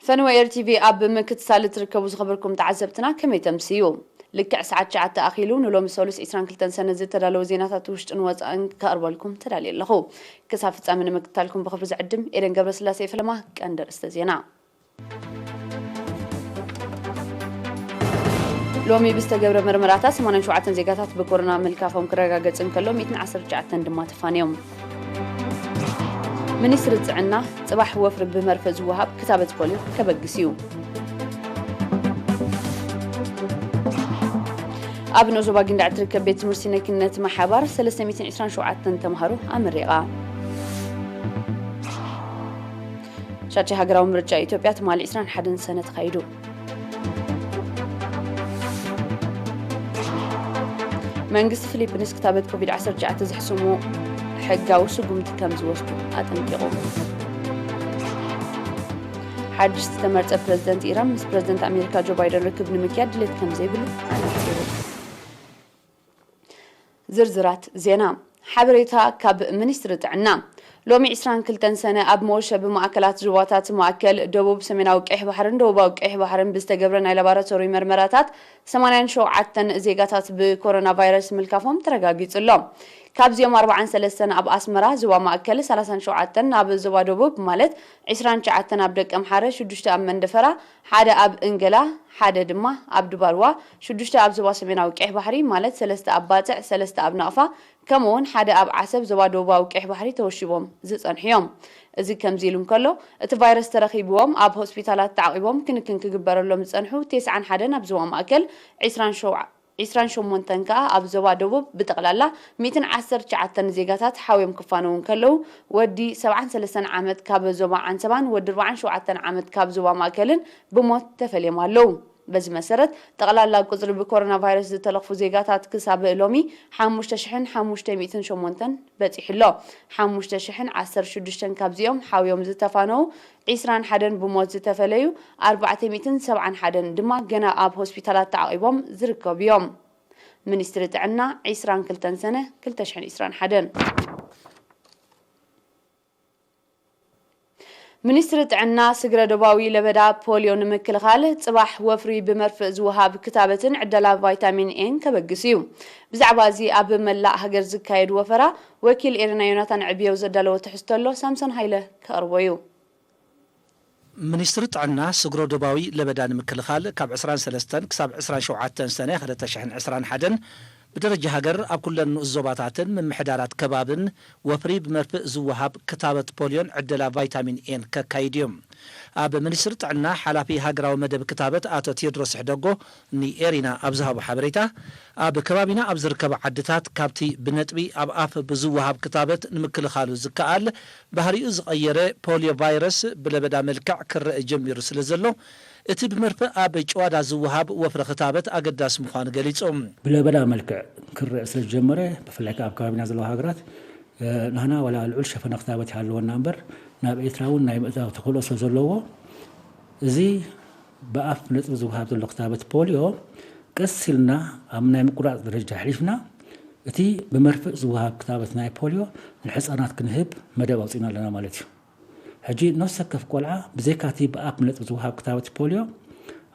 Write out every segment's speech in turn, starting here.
ፈንወ ኤር ቲቪ ኣብ ምክትታል እትርከቡ ዝኸበርኩም ተዓዘብትና ከመይ ተምስዩ? ልክዕ ሰዓት ትሽዓተ ኣኺሉ ንሎሚ ሰሉስ ዕስራን ክልተን ሰነ ዝተዳለወ ዜናታት ውሽጥን ወጻእን ከቕርበልኩም ተዳልየ ኣለኹ። ክሳብ ፍጻሜ ንምክትታልኩም ብኽብሪ ዝዕድም ኤደን ገብረስላሴ። ፈለማ ቀንዲ ኣርእስተ ዜና። ሎሚ ብዝተገብረ መርመራታት ሰማንያን ሸውዓተን ዜጋታት ብኮሮና ምልካፎም ክረጋገጽ እንከሎ፣ ሚእትን ዓሰርተ ትሽዓተን ድማ ተፋንዮም። ሚኒስትሪ ጥዕና፣ ጽባሕ ወፍሪ ብመርፍእ ዝወሃብ ክታበት ፖልዮ ከበግስ እዩ። ኣብ ንኡስ ዞባ ጊንዳዕ እትርከብ ቤት ትምህርቲ ናይ ክነት ማሕባር ሰለስተ ሚእትን ዕስራን ሸውዓተን ተምሃሮ ኣመሪቓ። ሻድሻይ ሃገራዊ ምርጫ ኢትዮጵያ ትማሊ ዕስራን ሓደን ሰነ ተኻይዱ። መንግስቲ ፊሊፒንስ ክታበት ኮቪድ ዓሰርተ ትሽዓተ ዝሕስሙ ሕጋዊ ስጉምቲ ከም ዝወስዱ ኣጠንቂቑ። ሓድሽ ዝተመርጸ ፕረዚደንት ኢራን ምስ ፕረዚደንት ኣሜሪካ ጆ ባይደን ርክብ ንምክያድ ድሌት ከም ዘይብሉ ኣነጺሩ። ዝርዝራት ዜና። ሓበሬታ ካብ ሚኒስትሪ ጥዕና። ሎሚ ዕስራን ክልተን ሰነ ኣብ መወሸቢ ማእከላት ዞባታት ማእከል፣ ደቡብ፣ ሰሜናዊ ቀይሕ ባሕርን ደቡባዊ ቀይሕ ባሕርን ብዝተገብረ ናይ ላቦራቶሪ መርመራታት ሰማንያን ሸውዓተን ዜጋታት ብኮሮና ቫይረስ ምልካፎም ተረጋጊጹ ኣሎ። ካብዚኦም ኣርባዓን ሰለስተን ኣብ ኣስመራ፣ ዞባ ማእከል፣ ሰላሳን ሸውዓተን ኣብ ዞባ ደቡብ፣ ማለት ዕስራን ትሽዓተን ኣብ ደቀምሓረ፣ ሽዱሽተ ኣብ መንደፈራ፣ ሓደ ኣብ እንገላ፣ ሓደ ድማ ኣብ ድባርዋ፣ ሽዱሽተ ኣብ ዞባ ሰሜናዊ ቀይሕ ባሕሪ፣ ማለት ሰለስተ ኣብ ባጽዕ፣ ሰለስተ ኣብ ናቕፋ፣ ከምኡ'ውን ሓደ ኣብ ዓሰብ፣ ዞባ ደቡባዊ ቀይሕ ባሕሪ ተወሺቦም ዝጸንሑ እዮም። እዚ ከምዚ ኢሉ እንከሎ፣ እቲ ቫይረስ ተረኺብዎም ኣብ ሆስፒታላት ተዓቒቦም ክንክን ክግበረሎም ዝጸንሑ ተስዓን ሓደን ኣብ ዞባ ማእከል፣ ዕስራን ሸውዓን ዕስራን ሸሞንተን ከኣ ኣብ ዞባ ደቡብ ብጠቕላላ ሚእትን ዓሰርተ ትሽዓተን ዜጋታት ሓውዮም ክፋነዉ እንከለዉ፣ ወዲ ሰብዓን ሰለስተን ዓመት ካብ ዞባ ዓንሰባን ወዲ ኣርባዓን ሸውዓተን ዓመት ካብ ዞባ ማእከልን ብሞት ተፈልዮም ኣለዉ። በዚ መሰረት፣ ጠቕላላ ቁጽሪ ብኮሮና ቫይረስ ዝተለኽፉ ዜጋታት ክሳብ ሎሚ ሓሙሽተ ሽሕን ሓሙሽተ ሚእትን ሸሞንተን በጺሑ ኣሎ። ሓሙሽተ ሽሕን ዓሰርተ ሽዱሽተን ካብዚኦም ሓውዮም ዝተፋነዉ፣ ዕስራን ሓደን ብሞት ዝተፈለዩ፣ ኣርባዕተ ሚእትን ሰብዓን ሓደን ድማ ገና ኣብ ሆስፒታላት ተዓቒቦም ዝርከቡ እዮም። ሚኒስትሪ ጥዕና፣ ዕስራን ክልተን ሰነ ክልተ ሽሕን ዕስራን ሓደን። ሚኒስትሪ ጥዕና፣ ስግረ ዶባዊ ለበዳ ፖልዮ ንምክልኻል፣ ጽባሕ ወፍሪ ብመርፍእ ዝወሃብ ክታበትን ዕደላ ቫይታሚን ኤን ከበግስ እዩ። ብዛዕባ እዚ ኣብ መላእ ሃገር ዝካየድ ወፈራ፣ ወኪል ኤረና ዮናታን ዕብየው ዘዳለዎ ትሕዝቶ ኣሎ፣ ሳምሶን ሃይለ ከቕርቦ እዩ። ሚኒስትሪ ጥዕና፣ ስግረ ዶባዊ ለበዳ ንምክልኻል፣ ካብ ዕስራን ሰለስተን ክሳብ ዕስራን ሸውዓተን ሰነ ክልተ ሽሕን ዕስራን ሓደን ብደረጃ ሃገር ኣብ ኩለን ንኡስ ዞባታትን ምምሕዳራት ከባብን ወፍሪ ብመርፍእ ዝወሃብ ክታበት ፖልዮን ዕደላ ቫይታሚን ኤን ከካይድ እዩ። ኣብ ሚኒስትሪ ጥዕና ሓላፊ ሃገራዊ መደብ ክታበት ኣቶ ቴድሮስ ሕደጎ ንኤሪና ኣብ ዝሃቦ ሓበሬታ፣ ኣብ ከባቢና ኣብ ዝርከባ ዓድታት ካብቲ ብነጥቢ ኣብ ኣፍ ብዝወሃብ ክታበት ንምክልኻሉ ዝከኣል ባህሪኡ ዝቐየረ ፖልዮ ቫይረስ ብለበዳ መልክዕ ክረአ ጀሚሩ ስለ ዘሎ፣ እቲ ብመርፍእ ኣብ ጭዋዳ ዝወሃብ ወፍሪ ክታበት ኣገዳሲ ምዃኑ ገሊጹ። ብለበዳ መልክዕ ክረአ ስለ ዝጀመረ፣ ብፍላይ ከኣ ኣብ ከባቢና ዘለዋ ሃገራት፣ እ፣ ናህና ዋላ ልዑል ሸፈነ ክታበት ይሃልወና እምበር፣ ናብ ኤርትራ እውን ናይ ምእታው ተኽእሎ ስለ ዘለዎ፣ እዚ ብኣፍ ነጥቢ ዝወሃብ ዘሎ ክታበት ፖልዮ ቀስ ኢልና ኣብ ናይ ምቁራጽ ደረጃ ኣሕሊፍና፣ እቲ ብመርፍእ ዝወሃብ ክታበት ናይ ፖልዮ ንሕጻናት ክንህብ መደብ ኣውጺእና ኣለና ማለት እዩ። ሕጂ ነፍሲ ወከፍ ቆልዓ ብዘይካ እቲ ብኣፍ ነጥቢ ዝወሃብ ክታበት ፖልዮ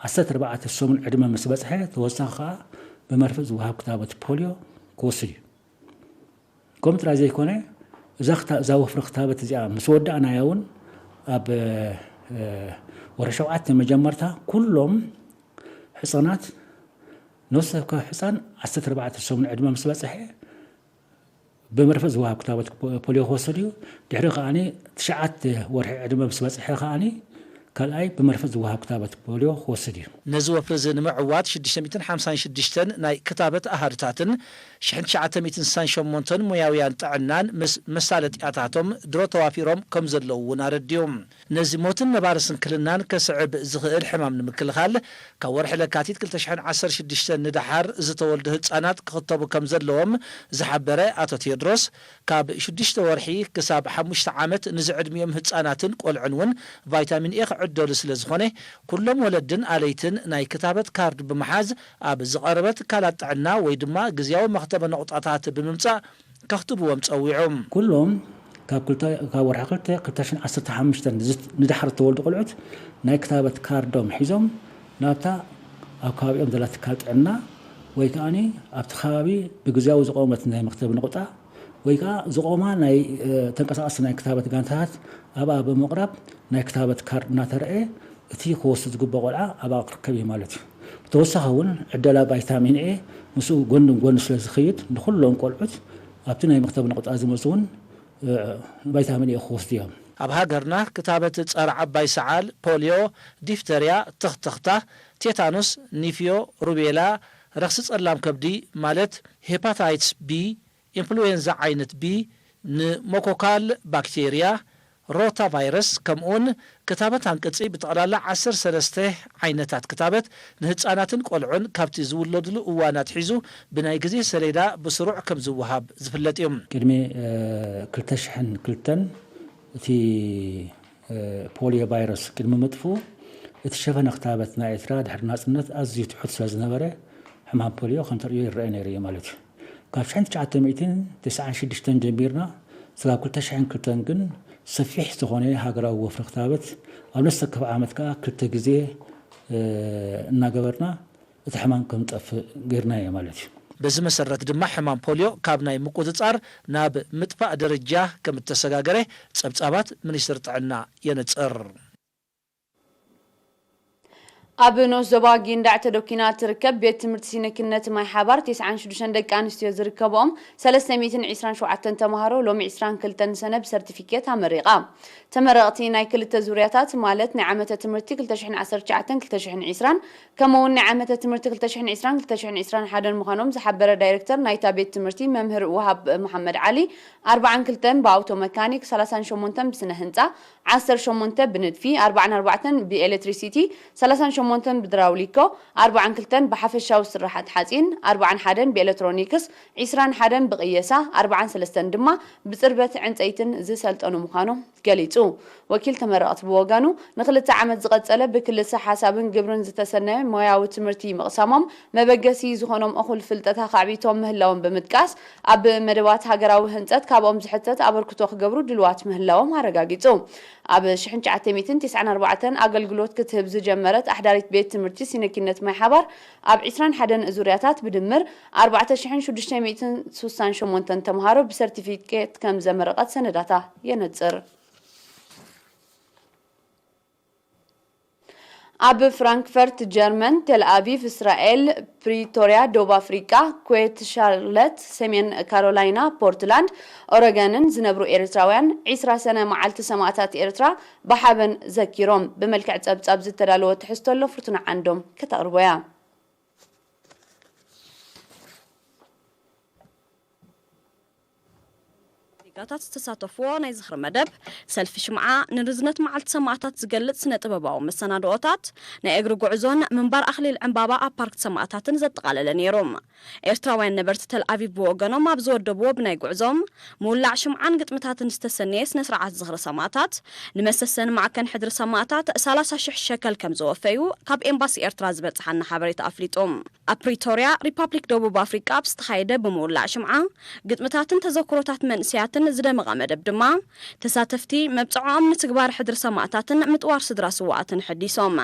ዓሰርተ ኣርባዕተ ሰሙን ዕድመ ምስ በጽሐ፣ ተወሳኺ ከኣ ብመርፍእ ዝወሃብ ክታበት ፖልዮ ክወስድ እዩ። ከምኡ ጥራይ ዘይኮነ፣ እዛ ክታ-፣ እዛ ወፍሪ ክታበት እዚኣ ምስ ወዳእናያ እውን ኣብ፣ እ፣ ወርሒ ሸውዓተ መጀመርታ ኩሎም ሕጻናት፣ ነፍሲ ወከፍ ሕጻን ዓሰርተ ኣርባዕተ ሰሙን ዕድመ ምስ በጽሐ ብመርፍእ ዝወሃብ ክታበት ፖ-፣ ፖልዮ ክወስድ እዩ። ድሕሪ ከኣኒ ትሽዓተ ወርሒ ዕድመ ምስ በጽሐ ከኣኒ ካልኣይ ብመርፍእ ዝወሃብ ክታበት ፖልዮ ክወስድ እዩ። ነዚ ወፍሪ እዚ ንምዕዋት ሽዱሽተ ሚእትን ሓምሳን ሽዱሽተን ናይ ክታበት ኣሃዱታትን ሽሕን ትሽዓተ ሚእትን ስሳን ሸሞንተን ሞያውያን ጥዕናን ምስ መሳለጥያታቶም ድሮ ተዋፊሮም ከም ዘለዉ እውን ኣረዲኡ። ነዚ ሞትን ነባሪ ስንክልናን ከስዕብ ዝኽእል ሕማም ንምክልኻል፣ ካብ ወርሒ ለካቲት ክልተ ሽሕን ዓሰርተ ሽዱሽተን ንደሓር ዝተወልዱ ህጻናት ክኽተቡ ከም ዘለዎም ዝሓበረ ኣቶ ቴድሮስ፣ ካብ ሽዱሽተ ወርሒ ክሳብ ሓሙሽተ ዓመት ንዝዕድሚኦም ህጻናትን ቆልዑን እውን ቫይታሚን ኤ ክዕደሉ ስለ ዝኾነ፣ ኩሎም ወለድን ኣለይትን ናይ ክታበት ካርድ ብምሓዝ ኣብ ዝቐረበ ትካላት ጥዕና ወይ ድማ ግዝያዊ መኽተበ ነቑጣታት ብምምጻእ ከኽትብዎም ጸዊዑ። ኩሎም ካብ ክልተ ካብ ወርሒ ክልተ ክልተ ሽሕን ዓሰርተ ሓሙሽተን ንዝት- ንድሓር እተወልዱ ቆልዑት ናይ ክታበት ካርዶም ሒዞም ናብታ ኣብ ከባቢኦም ዘላ ትካል ጥዕና ወይ ከዓኒ ኣብቲ ከባቢ ብግዜያዊ ዝቖመት ናይ መኽተቢ ነቑጣ ወይ ከዓ ዝቖማ ናይ ተንቀሳቐሲ ናይ ክታበት ጋንታታት ኣብኣ ብምቕራብ ናይ ክታበት ካርድ እናተረኤ እቲ ክወስድ ዝግብኦ ቆልዓ ኣብኣ ክርከብ እዩ ማለት እዩ። ብተወሳኺ እውን ዕደላ ቫይታሚን ኤ ምስኡ ጎኒ ጎኒ ስለ ዝኸይድ ንኩሎም ቆልዑት ኣብቲ ናይ መኽተቢ ነቑጣ ዝመፁ እውን ቫይታሚን ኤ ክወስዱ እዮም። ኣብ ሃገርና ክታበት ጸረ ዓባይ ሰዓል፣ ፖልዮ፣ ዲፍተርያ፣ ትኽትኽታ፣ ቴታኑስ፣ ኒፍዮ፣ ሩቤላ፣ ረኽሲ ጸላም ከብዲ ማለት ሄፓታይትስ ቢ፣ ኢንፍሉዌንዛ ዓይነት ቢ፣ ንሞኮካል ባክቴርያ፣ ሮታ ቫይረስ ከምኡውን ክታበት ኣንቅጺ ብጠቕላላ ዓሰርተ ሰለስተ ዓይነታት ክታበት ንህጻናትን ቆልዑን ካብቲ ዝውለድሉ እዋን ኣትሒዙ ብናይ ግዜ ሰሌዳ ብስሩዕ ከም ዝወሃብ ዝፍለጥ እዩ። ቅድሚ ክልተ ሽሕን ክልተን እቲ ፖሊዮ ቫይረስ ቅድሚ ምጥፍኡ እቲ ሸፈነ ክታበት ናይ ኤርትራ ድሕሪ ናጽነት ኣዝዩ ትሑት ስለ ዝነበረ ሕማም ፖሊዮ ከም ተርእዮ ይረአ ነይሩ እዩ ማለት እዩ። ካብ ሽሕን ትሽዓተ ሚእትን ተስዓን ሽዱሽተን ጀሚርና ስጋብ ክልተ ሽሕን ክልተን ግን ሰፊሕ ዝኾነ ሃገራዊ ወፍሪ ክታበት ኣብ ነፍሲ ወከፍ ዓመት ከኣ ክልተ ግዜ እናገበርና እቲ ሕማም ከም ዝጠፍእ ጌርናዮ ማለት እዩ። በዚ መሰረት ድማ ሕማም ፖሊዮ ካብ ናይ ምቁጽጻር ናብ ምጥፋእ ደረጃ ከም እተሰጋገረ ጸብጻባት ሚኒስትሪ ጥዕና የነጽር። ኣብ ንኡስ ዞባ ጊንዳዕ ተደኪና እትርከብ ቤት ትምህርቲ ሲነኪነት ማይ ሓባር ተስዓን ሽዱሽተን ደቂ ኣንስትዮ ዝርከብኦም ሰለስተ ሚእትን ዕስራን ሸውዓተን ተምሃሮ ሎሚ ዕስራን ክልተን ሰነ ብሰርቲፊኬት ኣመሪቓ። ተመረቕቲ ናይ ክልተ ዙርያታት ማለት ናይ ዓመተ ትምህርቲ ክልተ ሽሕን ዓሰርተ ትሽዓተን ክልተ ሽሕን ዕስራን ከምኡ እውን ናይ ዓመተ ትምህርቲ ክልተ ሽሕን ዕስራን ክልተ ሽሕን ዕስራን ሓደን ምዃኖም ዝሓበረ ዳይሬክተር ናይታ ቤት ትምህርቲ መምህር ውሃብ መሓመድ ዓሊ ኣርብዓን ክልተን ብኣውቶ መካኒክ፣ ሰላሳን ሸሞንተን ብስነ ህንፃ፣ ዓሰርተ ሸሞንተ ብንድፊ፣ ኣርባዓን ኣርባዕተን ብኤሌክትሪሲቲ፣ ሰላሳን ሸሞንተን ብድራውሊኮ፣ ኣርባዓን ክልተን ብሓፈሻዊ ስራሓት ሓፂን፣ ኣርባዓን ሓደን ብኤሌክትሮኒክስ፣ ዒስራን ሓደን ብቕየሳ፣ ኣርባዓን ሰለስተን ድማ ብፅርበት ዕንፀይትን ዝሰልጠኑ ምዃኖም ገሊፁ። ወኪል ተመረቕቲ ብወገኑ፣ ንክልተ ዓመት ዝቐጸለ ብክልሰ ሓሳብን ግብርን ዝተሰነየ ሞያዊ ትምህርቲ ምቕሳሞም መበገሲ ዝኾኖም እኹል ፍልጠታ ከዕቢቶም ምህላዎም ብምጥቃስ፣ ኣብ መደባት ሃገራዊ ህንጸት ካብኦም ዝሕተት ኣበርክቶ ክገብሩ ድልዋት ምህላዎም ኣረጋጊጹ። ኣብ ሽሕን ትሽዓተ ሚእትን ተስዓን ኣርባዕተን ኣገልግሎት ክትህብ ዝጀመረት ኣሕዳሪት ቤት ትምህርቲ ሲነኪነት ማይ ሓባር፣ ኣብ ዕስራን ሓደን ዙርያታት ብድምር ኣርባዕተ ሽሕን ሽዱሽተ ሚእትን ስሳን ሸሞንተን ተምሃሮ ብሰርቲፊኬት ከም ዘመረቐት ሰነዳታ የነጽር። ኣብ ፍራንክፈርት ጀርመን፣ ቴል ኣቪቭ እስራኤል፣ ፕሪቶርያ ደቡብ ኣፍሪቃ፣ ኩዌት ሻርለት ሰሜን ካሮላይና፣ ፖርትላንድ ኦረገንን ዝነብሩ ኤርትራውያን ዒስራ ሰነ መዓልቲ ሰማእታት ኤርትራ ብሓበን ዘኪሮም። ብመልክዕ ጸብጻብ ዝተዳለወ ትሕዝቶ ኣሎ፣ ፍርቱና ዓንዶም ከተቕርቦ እያ። ዜጋታት ዝተሳተፍዎ ናይ ዝኽሪ መደብ፣ ሰልፊ ሽምዓ፣ ንርዝነት መዓልቲ ሰማእታት ዝገልጽ ስነ ጥበባዊ መሰናድኦታት፣ ናይ እግሪ ጉዕዞን ምንባር ኣኽሊል ዕምባባ ኣብ ፓርክ ሰማእታትን ዘጠቓለለ ነይሩ። ኤርትራውያን ነበርቲ ተል ኣቪቭ ብወገኖም ኣብ ዝወደብዎ ብናይ ጉዕዞም፣ ምውላዕ ሽምዓን ግጥምታትን ዝተሰነየ ስነ ስርዓት ዝኽሪ ሰማእታት፣ ንመሰሰኒ ማዕከን ሕድሪ ሰማእታት ሰላሳ ሽሕ ሸከል ከም ዘወፈዩ ካብ ኤምባሲ ኤርትራ ዝበጽሓና ሓበሬታ ኣፍሊጡ። ኣብ ፕሪቶርያ፣ ሪፓብሊክ ደቡብ ኣፍሪቃ ኣብ ዝተኻየደ ብምውላዕ ሽምዓ፣ ግጥምታትን ተዘክሮታት መንእሰያትን ዝደመቐ መደብ ድማ፣ ተሳተፍቲ መብጽዓኦም ንትግባር ሕድሪ ሰማእታትን ምጥዋር ስድራ ስውኣትን ሕዲሶም።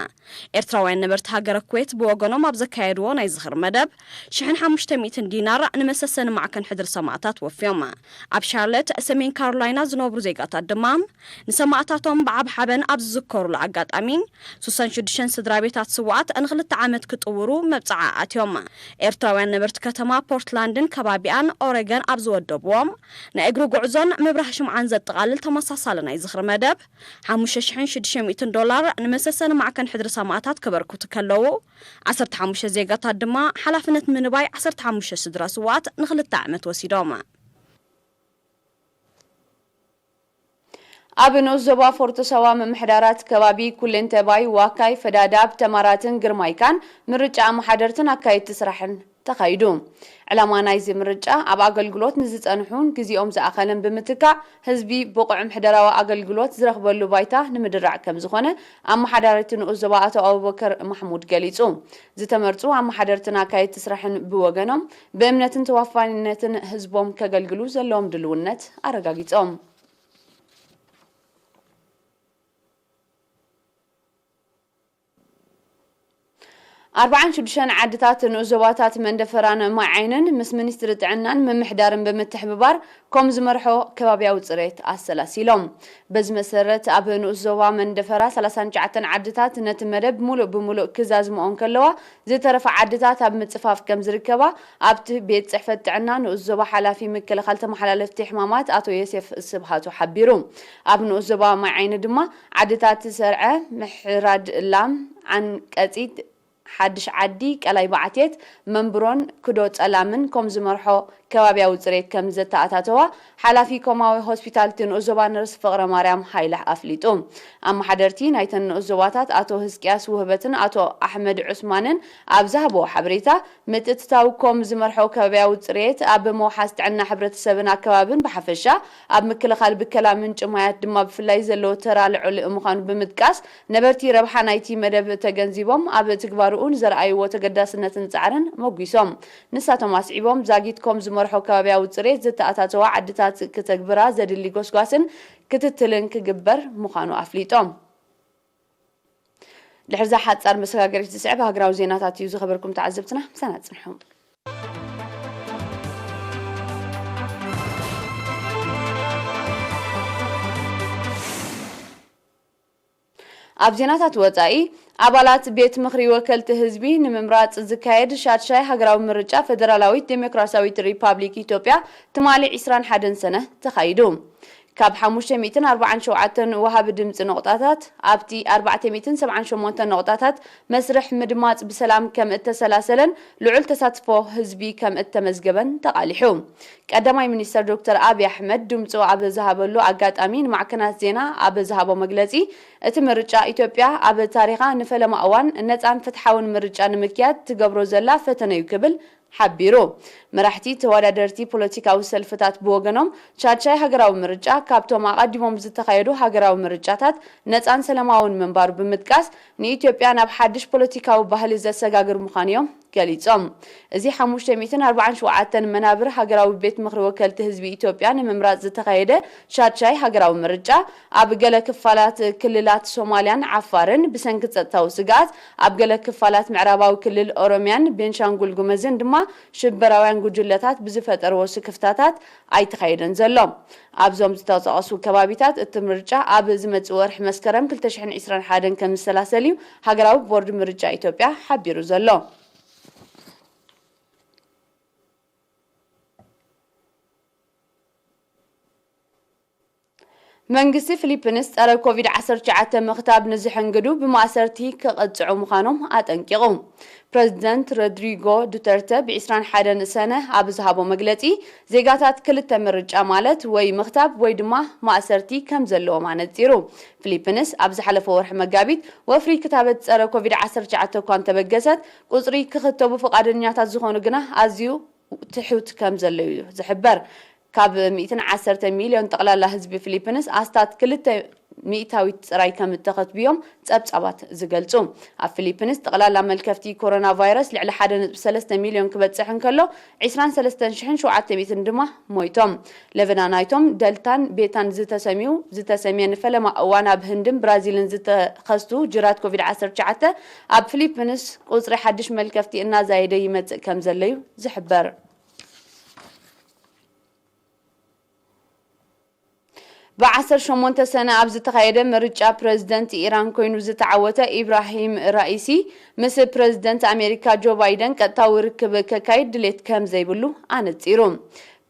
ኤርትራውያን ነበርቲ ሃገረ ኩዌት ብወገኖም ኣብ ዘካየድዎ ናይ ዝኽሪ መደብ፣ ሽሕን ሓሙሽተ ሚእትን ዲናር ንመሰሰኒ ማዕከን ሕድሪ ሰማእታት ወፍዮም። ኣብ ሻርለት፣ ሰሜን ካሮላይና ዝነብሩ ዜጋታት ድማ፣ ንሰማእታቶም ብዓብ ሓበን ኣብ ዝዝከሩሉ ኣጋጣሚ፣ ስሳን ሽዱሽተን ስድራ ቤታት ስውኣት ንኽልተ ዓመት ክጥውሩ መብጽዓ ኣትዮም። ኤርትራውያን ነበርቲ ከተማ ፖርትላንድን ከባቢኣን ኦረገን ኣብ ዝወደብዎም ናይ እግሪ ጉዕዞን ምብራህ ሽምዓን ዘጠቓልል ተመሳሳሊ ናይ ዝኽሪ መደብ፣ ሓሙሽተ ሽሕን ሽዱሽተ ሚእትን ዶላር ንመሰሰኒ ማዕከን ሕድሪ ሰማእታት ከበርክቱ ከለዉ፣ ዓሰርተ ሓሙሽተ ዜጋታት ድማ ሓላፍነት ምንባይ ዓሰርተ ሓሙሽተ ስድራ ስውኣት ንኽልተ ዓመት ወሲዶም። ኣብ ንኡስ ዞባ ፎርቶ ሳዋ ምምሕዳራት ከባቢ ኩሌንተባይ፣ ዋካይ፣ ፈዳዳብ፣ ተማራትን ግርማይካን ምርጫ ኣመሓደርትን ኣካየድቲ ስራሕን ተኻይዱ። ዕላማ ናይዚ ምርጫ ኣብ ኣገልግሎት ንዝጸንሑን ግዜኦም ዝኣኸለን ብምትካእ ህዝቢ ብቑዕ ምሕደራዊ ኣገልግሎት ዝረኽበሉ ባይታ ንምድራዕ ከም ዝኾነ ኣመሓዳሪቲ ንኡስ ዞባ ኣቶ ኣቡበከር ማሕሙድ ገሊጹ። ዝተመርጹ ኣመሓደርትን ኣካየድቲ ስራሕን ብወገኖም ብእምነትን ተወፋይነትን ህዝቦም ከገልግሉ ዘለዎም ድልውነት ኣረጋጊጾም። ኣርባዓን ሽዱሽተን ዓድታት ንኡስ ዞባታት መንደፈራን ማይ ዓይንን ምስ ሚኒስትሪ ጥዕናን ምምሕዳርን ብምትሕብባር ኮም ዝመርሖ ከባብያዊ ጽሬት ኣሰላሲሎም። በዚ መሰረት ኣብ ንኡስ ዞባ መንደፈራ ሰላሳን ትሽዓተን ዓድታት ነቲ መደብ ሙሉእ ብሙሉእ ክዛዝምኦ እንከለዋ፣ ዝተረፋ ዓድታት ኣብ ምጽፋፍ ከም ዝርከባ ኣብቲ ቤት ጽሕፈት ጥዕና ንኡስ ዞባ ሓላፊ ምክልኻል ተመሓላለፍቲ ሕማማት ኣቶ ዮሴፍ ስብሃቱ ሓቢሩ። ኣብ ንኡስ ዞባ ማይ ዓይኒ ድማ ዓድታት ሰርዐ፣ ምሕራድ ላም፣ ዓንቀጺት፣ ሓድሽ ዓዲ፣ ቀላይ ባዕቴት፣ መንብሮን ክዶ ጸላምን ኮም ዝመርሖ ከባብያዊ ጽሬት ከም ዘተኣታተዋ ሓላፊ ኮማዊ ሆስፒታል እቲ ንኡስ ዞባ ነርስ ፍቕረ ማርያም ሃይለ ኣፍሊጡ። ኣመሓደርቲ ናይተን ንኡስ ዞባታት ኣቶ ህዝቅያስ ውህበትን ኣቶ ኣሕመድ ዑስማንን ኣብ ዝሃብዎ ሓበሬታ፣ ምትእትታው ኮም ዝመርሖ ከባብያዊ ጽሬት ኣብ ምውሓስ ጥዕና ሕብረተሰብን ኣከባብን ብሓፈሻ፣ ኣብ ምክልኻል ብከላ ምንጪ ማያት ድማ ብፍላይ ዘለዎ ተራ ልዑል ምዃኑ ብምጥቃስ፣ ነበርቲ ረብሓ ናይቲ መደብ ተገንዚቦም ኣብ ትግባርኡን ዘርኣይዎ ተገዳስነትን ጻዕርን መጒሶም። ንሳቶም ኣስዒቦም፣ ዛጊት ኮም ዝመርሖ ከባብያዊ ጽሬት ዘተኣታተዋ ዓድታት ክተግብራ ዘድሊ ጎስጓስን ክትትልን ክግበር ምዃኑ ኣፍሊጦም። ድሕርዛ ሓጻር መሰጋገሪት ዝስዕብ ሃገራዊ ዜናታት እዩ። ዝኸበርኩም ተዓዘብትና፣ ምሳና ጽንሑ። ኣብ ዜናታት ወጻኢ፣ ኣባላት ቤት ምኽሪ ወከልቲ ህዝቢ ንምምራጽ ዝካየድ ሻድሻይ ሃገራዊ ምርጫ ፈደራላዊት ዴሞክራሲያዊት ሪፓብሊክ ኢትዮጵያ ትማሊ ዕስራን ሓደን ሰነ ተኻይዱ። ካብ ሓሙሽተ ሚእትን ኣርባዓን ሸውዓተን ወሃቢ ድምጺ ነቑጣታት፣ ኣብቲ ኣርባዕተ ሚእትን ሰብዓን ሸሞንተን ነቑጣታት መስርሕ ምድማጽ ብሰላም ከም እተሰላሰለን ልዑል ተሳትፎ ህዝቢ ከም እተመዝገበን ተቓሊሑ። ቀዳማይ ሚኒስተር ዶክተር ኣብይ ኣሕመድ ድምጹ ኣብ ዝሃበሉ ኣጋጣሚ ንማዕከናት ዜና ኣብ ዝሃቦ መግለጺ፣ እቲ ምርጫ ኢትዮጵያ ኣብ ታሪኻ ንፈለማ እዋን ነጻን ፍትሓውን ምርጫ ንምክያድ ትገብሮ ዘላ ፈተነ እዩ ክብል ሓቢሩ። መራሕቲ ተወዳደርቲ ፖለቲካዊ ሰልፍታት ብወገኖም፣ ሻድሻይ ሃገራዊ ምርጫ ካብቶም ኣቐዲሞም ዝተኻየዱ ሃገራዊ ምርጫታት ነጻን ሰላማውን ምንባሩ ብምጥቃስ፣ ንኢትዮጵያ ናብ ሓድሽ ፖለቲካዊ ባህሊ ዘሰጋግር ምዃኑ እዮም ገሊጾም። እዚ ሓሙሽተ ሚእትን ኣርባዓን ሸውዓተን መናብር ሃገራዊ ቤት ምኽሪ ወከልቲ ህዝቢ ኢትዮጵያ ንምምራጽ ዝተኻየደ ሻድሻይ ሃገራዊ ምርጫ፣ ኣብ ገለ ክፋላት ክልላት ሶማልያን ዓፋርን ብሰንኪ ጸጥታዊ ስግኣት፣ ኣብ ገለ ክፋላት ምዕራባዊ ክልል ኦሮምያን ቤንሻንጉል ጉመዝን ድማ ሽበራውያን ጉጅለታት ብዝፈጠርዎ ስክፍታታት ኣይተኻየደን ዘሎ። ኣብዞም ዝተጠቐሱ ከባቢታት እቲ ምርጫ ኣብ ዝመጽእ ወርሒ መስከረም ክልተ ሽሕን ዕስራን ሓደን ከም ዝሰላሰል እዩ ሃገራዊ ቦርድ ምርጫ ኢትዮጵያ ሓቢሩ ዘሎ። መንግስቲ ፊሊፒንስ ጸረ ኮቪድ ዓሰርተ ትሽዓተ ምኽታብ ንዝሕንግዱ ብማእሰርቲ ክቐጽዑ ምዃኖም ኣጠንቂቑ። ፕረዚደንት ሮድሪጎ ዱተርተ ብዕስራን ሓደን ሰነ ኣብ ዝሃቦ መግለጺ፣ ዜጋታት ክልተ ምርጫ ማለት ወይ ምኽታብ ወይ ድማ ማእሰርቲ ከም ዘለዎም ኣነጺሩ። ፊሊፒንስ ኣብ ዝሓለፈ ወርሒ መጋቢት ወፍሪ ክታበት ጸረ ኮቪድ ዓሰርተ ትሽዓተ እኳ እንተበገሰት፣ ቁጽሪ ክኽተቡ ፍቓደኛታት ዝኾኑ ግና ኣዝዩ ትሑት ከም ዘሎ እዩ ዝሕበር። ካብ ሚእትን ዓሰርተ ሚልዮን ጠቕላላ ህዝቢ ፊሊፒንስ ኣስታት ክልተ ሚእታዊት ጥራይ ከም እተኸትቡ እዮም ጸብጻባት ዝገልጹ። ኣብ ፊሊፒንስ ጠቕላላ መልከፍቲ ኮሮና ቫይረስ ልዕሊ ሓደ ነጥቢ ሰለስተ ሚልዮን ክበጽሕ እንከሎ፣ ዕስራን ሰለስተን ሽሕን ሸውዓተ ሚእትን ድማ ሞይቶም። ለበዳ ናይቶም ደልታን ቤታን ዝተሰምዩ፣ ዝተሰምየ ንፈለማ እዋን ኣብ ህንድን ብራዚልን ዝተኸስቱ ጅራት ኮቪድ ዓሰርተ ትሽዓተ ኣብ ፊሊፒንስ ቁጽሪ ሓድሽ መልከፍቲ እናዛየደ ይመጽእ ከም ዘሎ እዩ ዝሕበር። ብዓሰርተ ሸሞንተ ሰነ ኣብ ዝተኻየደ ምርጫ ፕረዚደንት ኢራን ኮይኑ ዝተዓወተ ኢብራሂም ራኢሲ፣ ምስ ፕረዚደንት ኣሜሪካ ጆ ባይደን ቀጥታዊ ርክብ ከካይድ ድሌት ከም ዘይብሉ ኣነጺሩ።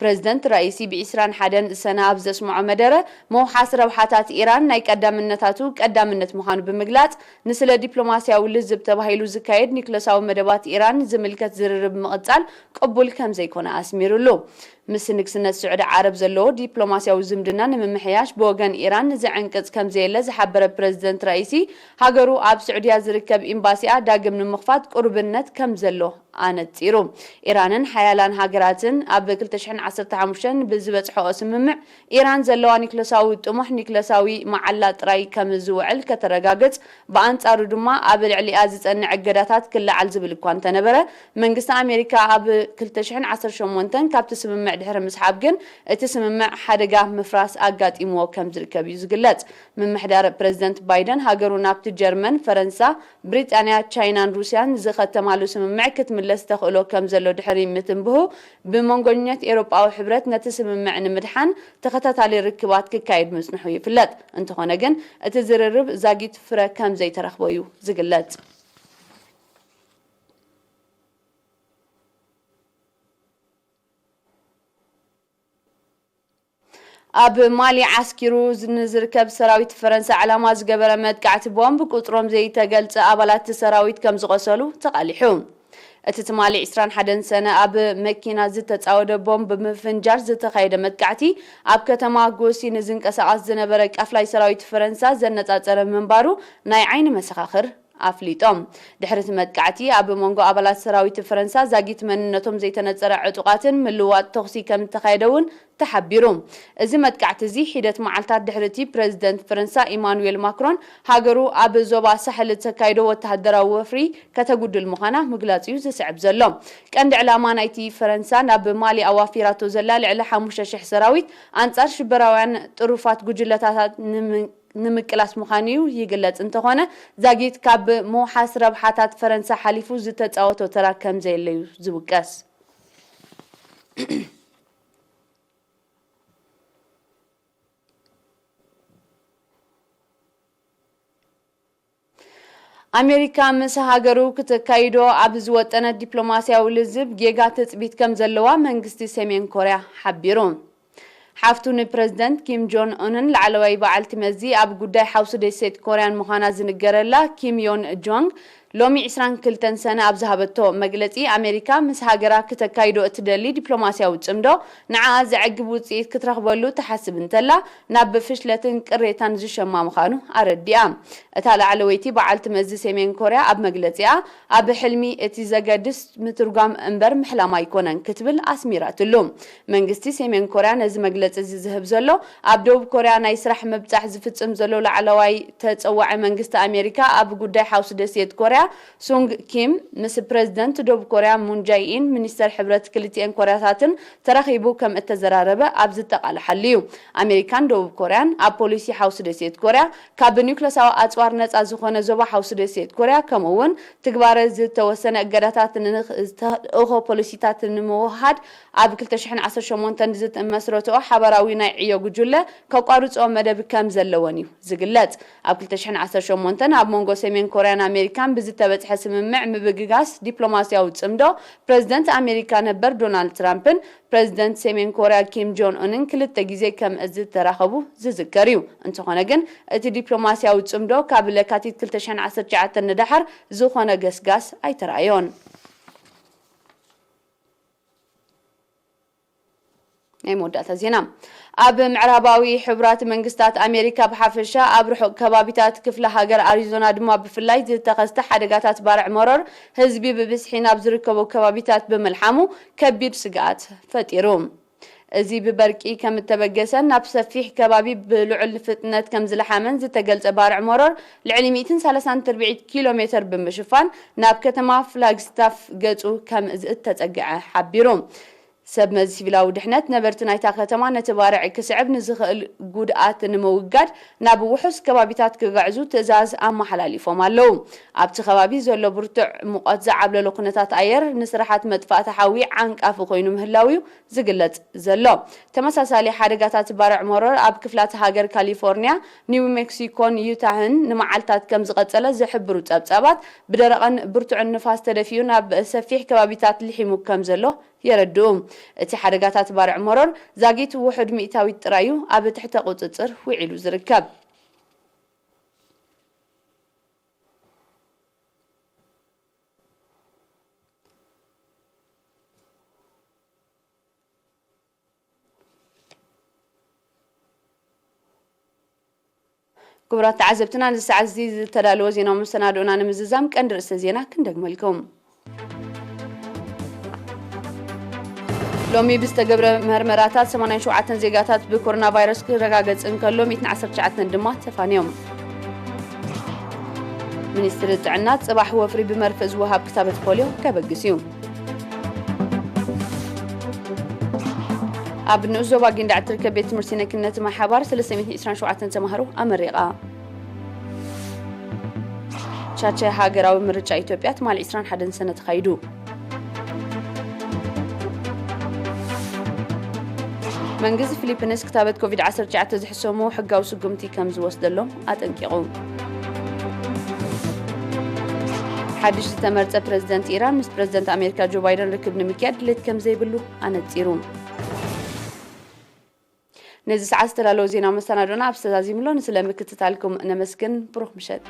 ፕረዚደንት ራኢሲ ብዕስራን ሓደን ሰነ ኣብ ዘስምዖ መደረ፣ ምውሓስ ረብሓታት ኢራን ናይ ቀዳምነታቱ ቀዳምነት ምዃኑ ብምግላጽ፣ ንስለ ዲፕሎማስያዊ ልዝብ ተባሂሉ ዝካየድ ኒክለሳዊ መደባት ኢራን ዝምልከት ዝርርብ ምቕጻል ቅቡል ከም ዘይኮነ ኣስሚሩሉ። ምስ ንግስነት ስዑዲ ዓረብ ዘለዎ ዲፕሎማስያዊ ዝምድና ንምምሕያሽ ብወገን ኢራን ዝዕንቅጽ ከም ዘየለ ዝሓበረ ፕረዚደንት ራኢሲ፣ ሃገሩ ኣብ ስዑድያ ዝርከብ ኤምባሲኣ ዳግም ንምኽፋት ቁርብነት ከም ዘሎ ኣነጺሩ። ኢራንን ሓያላን ሃገራትን ኣብ ክልተ ሽሕን ዓሰርተ ሓሙሽተን ብዝበጽሖኦ ስምምዕ፣ ኢራን ዘለዋ ኒክለሳዊ ጥሙሕ ኒክለሳዊ መዓላ ጥራይ ከም ዝውዕል ከተረጋግጽ፣ ብኣንጻሩ ድማ ኣብ ልዕሊኣ ዝጸንዕ እገዳታት ክለዓል ዝብል እኳ እንተነበረ፣ መንግስቲ ኣሜሪካ ኣብ ክልተ ሽሕን ዓሰርተ ሸሞንተን ካብቲ ስምምዕ ድሕሪ ምስሓብ ግን እቲ ስምምዕ ሓደጋ ምፍራስ ኣጋጢምዎ ከም ዝርከብ እዩ ዝግለጽ። ምምሕዳር ፕረዚደንት ባይደን ሃገሩ ናብቲ ጀርመን፣ ፈረንሳ፣ ብሪጣንያ፣ ቻይናን ሩስያን ዝኸተማሉ ስምምዕ ክትምለስ ተኽእሎ ከም ዘሎ ድሕሪ ምትንብሁ፣ ብመንጎኛት ኤውሮጳዊ ሕብረት ነቲ ስምምዕ ንምድሓን ተኸታታሊ ርክባት ክካየድ ምጽንሑ ይፍለጥ። እንተኾነ ግን እቲ ዝርርብ ዛጊት ፍረ ከም ዘይተረኽቦ እዩ ዝግለጽ። ኣብ ማሊ ዓስኪሩ ንዝርከብ ሰራዊት ፈረንሳ ዕላማ ዝገበረ መጥቃዕቲ ቦምብ ቁጽሮም ዘይተገልጸ ኣባላት ሰራዊት ከም ዝቖሰሉ ተቓሊሑ። እቲ ትማሊ ዕስራን ሓደን ሰነ ኣብ መኪና ዝተጻወደ ቦምብ ብምፍንጃር ዝተኻየደ መጥቃዕቲ ኣብ ከተማ ጎሲ ንዝንቀሳቐስ ዝነበረ ቃፍላይ ሰራዊት ፈረንሳ ዘነጻጸረ ምንባሩ ናይ ዓይኒ መሰኻኽር ኣፍሊጦም። ድሕሪ እቲ መጥቃዕቲ ኣብ መንጎ ኣባላት ሰራዊት ፈረንሳ ዛጊት መንነቶም ዘይተነጸረ ዕጡቓትን ምልውዋጥ ተኹሲ ከም እተኻየደ እውን ተሓቢሩ። እዚ መጥቃዕቲ እዚ ሒደት መዓልታት ድሕሪ እቲ ፕረዚደንት ፈረንሳ ኢማኑኤል ማክሮን ሃገሩ ኣብ ዞባ ሳሕል እተካይዶ ወተሃደራዊ ወፍሪ ከተጉድል ምዃና ምግላጹ እዩ ዝስዕብ ዘሎ። ቀንዲ ዕላማ ናይቲ ፈረንሳ ናብ ማሊ ኣዋፊራቶ ዘላ ልዕሊ ሓሙሽተ ሽሕ ሰራዊት ኣንጻር ሽበራውያን ጥሩፋት ጉጅለታት ንምም ንምቅላስ ምዃኑ እዩ ይግለጽ። እንተኾነ ዛጊት ካብ ምውሓስ ረብሓታት ፈረንሳ ሓሊፉ ዝተጻወቶ ተራ ከም ዘየለ እዩ ዝውቀስ። ኣሜሪካ ምስ ሃገሩ ክተካይዶ ኣብ ዝወጠነት ዲፕሎማስያዊ ልዝብ ጌጋ ትጽቢት ከም ዘለዋ መንግስቲ ሰሜን ኮርያ ሓቢሩ። ሓፍቱ ንፕረዚደንት ኪም ጆን ኡንን ላዕለዋይ በዓልቲ መዚ ኣብ ጉዳይ ሓውሲ ደሴት ኮርያን ምዃና ዝንገረላ ኪም ዮን ጆንግ ሎሚ ዕስራን ክልተን ሰነ ኣብ ዝሃበቶ መግለጺ፣ ኣሜሪካ ምስ ሃገራ ክተካይዶ እትደሊ ዲፕሎማስያዊ ጽምዶ ንዓኣ ዘዕግብ ውጽኢት ክትረኽበሉ ትሓስብ እንተላ ናብ ፍሽለትን ቅሬታን ዝሸማ ምዃኑ ኣረዲኣ። እታ ላዕለወይቲ በዓልቲ መዚ ሰሜን ኮርያ ኣብ መግለጺኣ፣ ኣብ ሕልሚ እቲ ዘገድስ ምትርጓም እምበር ምሕላም ኣይኮነን ክትብል ኣስሚራትሉ። መንግስቲ ሰሜን ኮርያ ነዚ መግለጺ እዚ ዝህብ ዘሎ ኣብ ደቡብ ኮርያ ናይ ስራሕ ምብጻሕ ዝፍጽም ዘሎ ላዕለዋይ ተጸዋዒ መንግስቲ ኣሜሪካ ኣብ ጉዳይ ሓውሲ ደሴት ኮርያ ሱንግ ኪም ምስ ፕረዚደንት ደቡብ ኮርያ ሙን ጃይ ኢን፣ ሚኒስተር ሕብረት ክልቲኤን ኮርያታትን ተራኺቡ ከም እተዘራረበ ኣብ ዝተቓልሓሉ እዩ። ኣሜሪካን ደቡብ ኮርያን ኣብ ፖሊሲ ሓውሲ ደሴት ኮርያ ካብ ኒውክለሳዊ ኣጽዋር ነጻ ዝኾነ ዞባ ሓውሲ ደሴት ኮርያ፣ ከምኡ እውን ትግባረ ዝተወሰነ እገዳታት ንኽ-፣ ዝተልእኾ ፖሊሲታት ንምውህሃድ ኣብ ክልተ ሽሕን ዓሰርተ ሸሞንተን ዝተመስረትኦ ሓባራዊ ናይ ዕዮ ጉጅለ ከቋርጾ መደብ ከም ዘለዎን እዩ ዝግለጽ። ኣብ ክልተ ሽሕን ዓሰርተ ሸሞንተን ኣብ መንጎ ሰሜን ኮርያን ኣሜሪካን ብዝተበጽሐ ስምምዕ ምብግጋስ ዲፕሎማስያዊ ጽምዶ፣ ፕረዚደንት ኣሜሪካ ነበር ዶናልድ ትራምፕን ፕረዚደንት ሰሜን ኮርያ ኪም ጆን ኡንን ክልተ ግዜ ከም ዝተራኸቡ ዝዝከር እዩ። እንተኾነ ግን፣ እቲ ዲፕሎማስያዊ ጽምዶ ካብ ለካቲት ክልተ ሽሕን ዓሰርተ ትሽዓተን ንደሓር ዝኾነ ገስጋስ ኣይተራእዮን። ናይ መወዳእታ ዜና። ኣብ ምዕራባዊ ሕቡራት መንግስታት ኣሜሪካ ብሓፈሻ፣ ኣብ ርሑቕ ከባቢታት ክፍለ ሃገር ኣሪዞና ድማ ብፍላይ ዝተኸስተ ሓደጋታት ባርዕ መሮር ህዝቢ ብብዝሒ ናብ ዝርከቡ ከባቢታት ብምልሓሙ ከቢድ ስግኣት ፈጢሩ። እዚ ብበርቂ ከም እተበገሰን ናብ ሰፊሕ ከባቢ ብልዑል ፍጥነት ከም ዝለሓመን ዝተገልጸ ባርዕ መሮር፣ ልዕሊ ሚእትን ሰላሳን ትርብዒት ኪሎ ሜተር ብምሽፋን ናብ ከተማ ፍላግስታፍ ገጹ ከም እተጸግዐ ሓቢሩ። ሰብ መዚ ሲቪላዊ ድሕነት ነበርቲ ናይታ ከተማ ነቲ ባርዕ ክስዕብ ንዝኽእል ጉድኣት ንምውጋድ ናብ ውሑስ ከባቢታት ክግዕዙ ትእዛዝ ኣመሓላሊፎም ኣለዉ። ኣብቲ ከባቢ ዘሎ ብርቱዕ ሙቐት ዝዓብለሎ ኩነታት ኣየር ንስራሓት መጥፋእቲ ሓዊ ዓንቃፊ ኮይኑ ምህላው እዩ ዝግለጽ ዘሎ። ተመሳሳሊ ሓደጋታት ባርዕ መሮር ኣብ ክፍላት ሃገር ካሊፎርኒያ፣ ኒው ሜክሲኮን ዩታህን ንመዓልታት ከም ዝቐጸለ ዝሕብሩ ጸብጻባት፣ ብደረቕን ብርቱዕን ንፋስ ተደፊኡ ናብ ሰፊሕ ከባቢታት ልሒሙ ከም ዘሎ የረድኡ። እቲ ሓደጋታት ባርዕ መሮር ዛጊት ውሑድ ሚእታዊት ጥራይ እዩ ኣብ ትሕተ ቁጽጽር ውዒሉ ዝርከብ። ክቡራት ተዓዘብትና፣ ነዚ ሰዓት እዚ ዝተዳለወ ዜናዊ መሰናድኦና ንምዝዛም ቀንዲ ርእሰ ዜና ክንደግመልኩም። ሎሚ ብዝተገብረ መርመራታት ሰማንያን ሸውዓተን ዜጋታት ብኮሮና ቫይረስ ክረጋገጽ እንከሎ፣ ሚእትን ዓሰርተ ትሽዓተን ድማ ተፋንዮም። ሚኒስትሪ ጥዕና፣ ጽባሕ ወፍሪ ብመርፍእ ዝወሃብ ክታበት ፖልዮ ከበግስ እዩ። ኣብ ንኡስ ዞባ ጊንዳዕ እትርከብ ቤት ትምህርቲ ነክነት ማይ ሓባር ሰለስተ ሚእትን ዕስራን ሸውዓተን ተማሃሮ ኣመሪቓ። ቻቻይ ሃገራዊ ምርጫ ኢትዮጵያ ትማል ዕስራን ሓደን ሰነ ተኻይዱ። መንግስቲ ፊሊፒንስ ክታበት ኮቪድ ዓሰርተ ትሽዓተ ዝሕሰሙ ሕጋዊ ስጉምቲ ከም ዝወስደሎም ኣጠንቂቑ። ሓድሽ ዝተመርጸ ፕረዚደንት ኢራን ምስ ፕረዚደንት ኣሜሪካ ጆ ባይደን ርክብ ንምክያድ ድሌት ከም ዘይብሉ ኣነጺሩ። ነዚ ሰዓት ዝተዳለወ ዜና መሰናዶና ኣብ ዝተዛዚምሎ፣ ንስለ ምክትታልኩም ነመስግን። ብሩኽ ምሸት።